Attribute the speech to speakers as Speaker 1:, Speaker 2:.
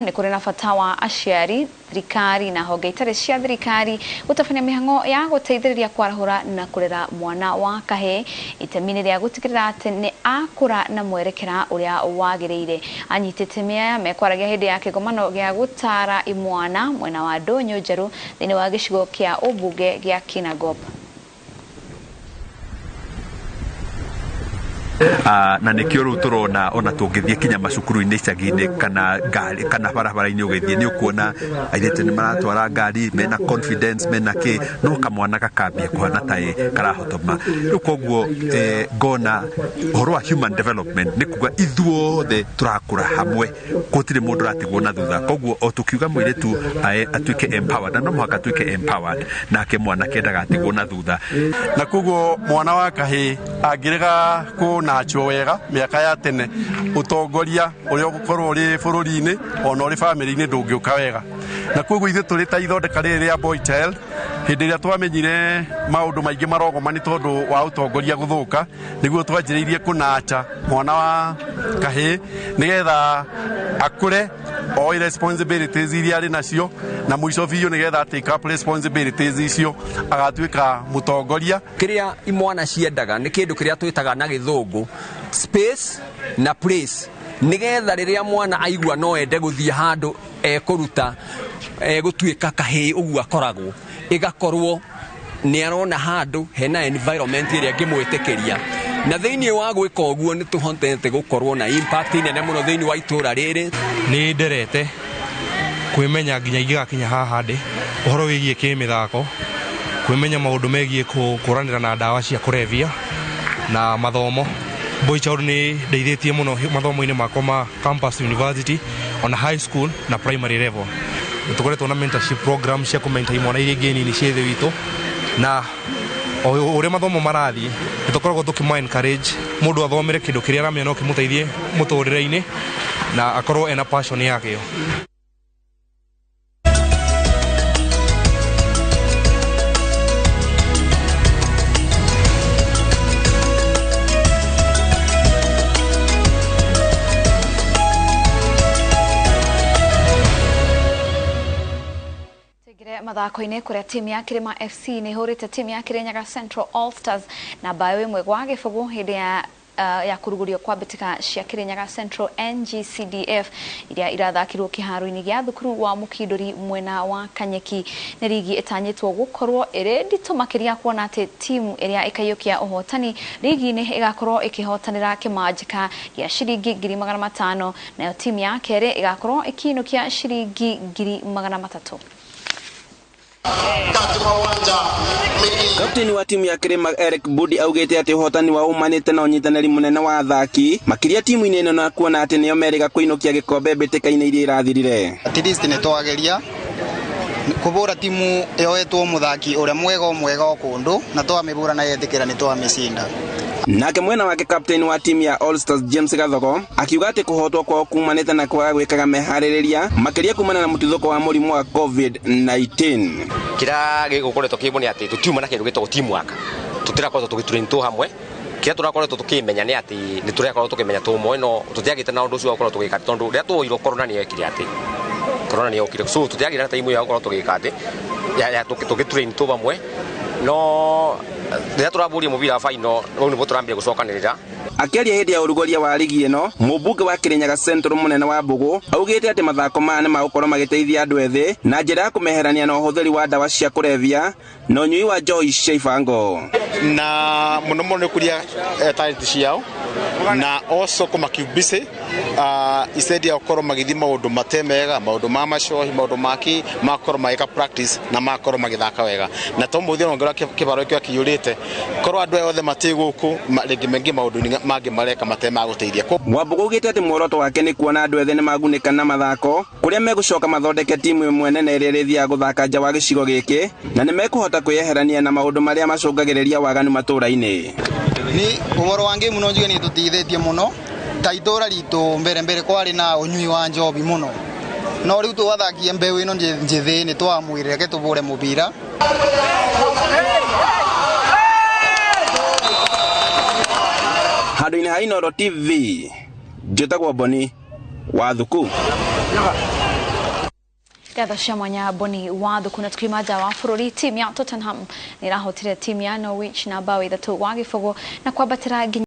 Speaker 1: Nĩ kũrĩ na bata wa aciari, thirikari na honge itarĩ cia thirikari gũtabania mĩhang'o ya gũteithĩrĩria kwarahũra na kũrera mwana wa kahĩĩ itemi-inĩ rĩa gũtigĩrĩra atĩ nĩ akũra na mwerekera ũrĩa wagĩrĩire. Anyiti itemi aya mekwaragia hĩndĩ ya kĩgomano gĩa gũtara imwana mwena wa Ndũnyũ Njerũ thĩinĩ wa gĩcigo kĩa ũmbunge gĩa Kinangop.
Speaker 2: Na nĩkĩo rĩu tũrona ona tũngĩthiĩ kinya macukuru-inĩ icagi-inĩ kana ngari kana barabara-inĩ ũgĩthiĩ nĩ ũkuona airĩtu nĩ maratwara ngari mena confidence mena kĩ no kamwana gakambia kũhana ta karahotoma. Rĩu koguo ngona ũhoro wa human development nĩ kuga ithuothe tũrakũra hamwe, gũtirĩ mũndũ ũratigwo na thutha. Koguo o tũkiuga mũirĩtu atuĩke empowered, na no mũhaka atuĩke empowered, nake mwanake ndagatigwo na thutha.
Speaker 3: Na koguo mwana wa kahĩĩ angĩrega kũnachwo wega mĩaka ya tene, ũtongoria ũrĩa ũgũkorwo ũrĩ bũrũri-inĩ ona ũrĩ bamĩrĩ-inĩ ndũngĩũka wega. Na koguo ithuĩ tũrĩ ta ithondeka rĩrĩ rĩa Boy Child, hĩndĩ ĩrĩa twamenyire maũndũ maingĩ marogoma nĩ tondũ wa ũtongoria gũthũka, nĩguo twanjĩrĩirie kũnacha mwana wa kahĩĩ nĩgetha akũre oe responsibilities iria arĩ nacio, na mũico biũ nĩgetha take up responsibilities icio agatuĩka mũtongoria.
Speaker 4: Kĩrĩa imwana ciendaga nĩ kĩndũ kĩrĩa twĩtaga na gĩthũngũ space na place, nĩgetha rĩrĩa mwana aigua no ende gũthiĩ handũ ekũruta egũtuĩka kahĩĩ ũguo akoragwo, ĩgakorwo nĩ arona handũ hena environment ĩrĩa ĩngĩmwĩtĩkĩria. Na thĩinĩ wa gwĩka ũguo nĩ tũhotete gũkorwo na impact nene mũno thĩinĩ wa itũra rĩrĩ.
Speaker 5: Nĩ nderete kwĩmenya nginya ingĩgakinya haha ndĩ ũhoro wĩgiĩ kĩmĩthako, kwĩmenya maũndũ megiĩ kũranĩra na ndawa cia kũrebia na mathomo. Boy Child nĩ ndeithĩtie mũno mathomo-inĩ makwa ma campus university ona high school na primary level. Tũkoretwo na mentorship program cia kũmenta imwana iria ingĩ nini ciĩ thĩ witũ, na o ũrĩa mathomo marathiĩ nĩ tũkoragwo tũkĩma encourage mũndũ athomere kĩndũ kĩrĩa aramenya no kĩmũteithie mũtũrĩre-inĩ na akorwo ena passion yakĩo.
Speaker 1: Mathako-inĩ kũrĩa timu ya Kirima FC nĩ ĩhũrĩte timu ya Kirinyaga Central All Stars na mbaũ ĩmwe gwa gĩbũgũ hĩndĩ ya kũrugũrio kwa mbĩtĩka cia Kirinyaga Central NGCDF iria irathakirwo kĩharo-inĩ gĩa thukuru wa Mũkindũri mwena wa Kanyeki. Nĩ rigi ĩtanyĩtwo gũkorwo ĩrĩ nditũ makĩria kuona atĩ timu ĩrĩa ĩkaiyũkia ũhotani rigi-inĩ ĩgakorwo ĩkĩhotanĩra kĩmanjĩka gĩa ciringi 500,000, nayo timu ya kerĩ ĩgakorwo ĩkĩinũkia ciringi 300,000.
Speaker 6: Kapteni wa timu ya Kirima Eric Budi augite ati uhotani wa umanite na unyitanĩri munene wa athaki makiria timu-inĩ ĩno na kuona atĩ nĩo merĩga kũinũkia gĩkombe mbĩtĩka-inĩ iria irathirire.
Speaker 7: At least nĩ twageria kũbũra timu yoetwo mũthaki ũrĩa mwega mwega o kũndũ na twamĩbũra na yetĩkĩra nĩ twamĩcinda.
Speaker 6: Nake mwena wake captain wa timu ya All Stars James Gathogo akiuga atĩ kũhotwo kwao kumanĩte na kwaga gwĩkaga meharĩrĩria makĩria kumana na mũtuthũko wa mũrimũ wa COVID-19.
Speaker 8: Kĩrĩa gĩgũkoretwo kĩmwe nĩ atĩ tũtiuma na kĩndũ gĩtagwo teamwork, tũtirakoretwo tũgĩtrain tũ hamwe. Kĩrĩa tũrakoretwo tũkĩmenya nĩ atĩ nĩ tũrakorwo tũkĩmenya tũmwe, no tũtiagĩte na ũndũ ũcio wa gũkorwo tũgĩka tondũ rĩrĩa twoirwo corona nĩ yekire atĩ corona nĩ yokire, so tũtiagĩire na time ya gũkorwo tũgĩka atĩ ya tũgĩtrain tũ hamwe, no rĩrĩa tũrabũria mũbira wa final rĩu nĩguo tũrambia gũcokanĩrĩra.
Speaker 6: Akĩaria hĩndĩ ya ũrugũria wa rigi ĩno, mũmbunge wa Kirinyaga Central mũnene wa Mbũgũ augĩte atĩ mathako maya nĩ magũkorwo magĩteithia andũ ethĩ na njĩra ya kũmeherania na ũhũthĩri wa ndawa cia kũrebia na ũnyui wa njohi cia ibango.
Speaker 9: Na mũno mũno nĩ kũria talent ciao na also kũma keep busy, instead ya gũkorwo magĩthiĩ maũndũ mate mega, maũndũ ma macohi, maũndũ maki, makorwo magĩka practice na makorwo magĩthaka wega. Na to mũthĩ ona kĩbaro kĩo kĩiyũrĩte, korwo andũ aya othe matĩ gũkũ, rĩngĩ maingĩ maũndũ-inĩ mangĩ mareka mate ma gũteithia.
Speaker 6: Wambũgũ augĩte atĩ muoroto wake nĩ kuona andũ ethĩ nĩ magunĩka na mathako kũrĩa megũcoka mathondeke timu ĩmwe nene ĩrĩa ĩrĩthiaga gũthaka nja wa gĩcigo gĩkĩ na nĩ mekũhota kwĩyeherania na maũndũ marĩa macũngagĩrĩria waganu matũũra-inĩ.
Speaker 7: Ni ũhoro wa ngĩmu no njuge nĩ tũteithĩtie mũno ta itũũra ritũ mbere mbere kwarĩ na ũnyui wa njobi mũno, no rĩu twathakie mbeũ ĩno njĩthĩ nĩ twamwĩrire reke tũbũre mũbira.
Speaker 6: Handũ-inĩ ha Inooro TV, njĩtagwo Boni wa Thuku.
Speaker 1: Ngatho cia mwanya Boni Wathuku. Na tukiuma nja wa bũrũri, timu ya Tottenham nĩ ĩrahotire timu ya Norwich na bao 3-0 na kwambatĩra nginya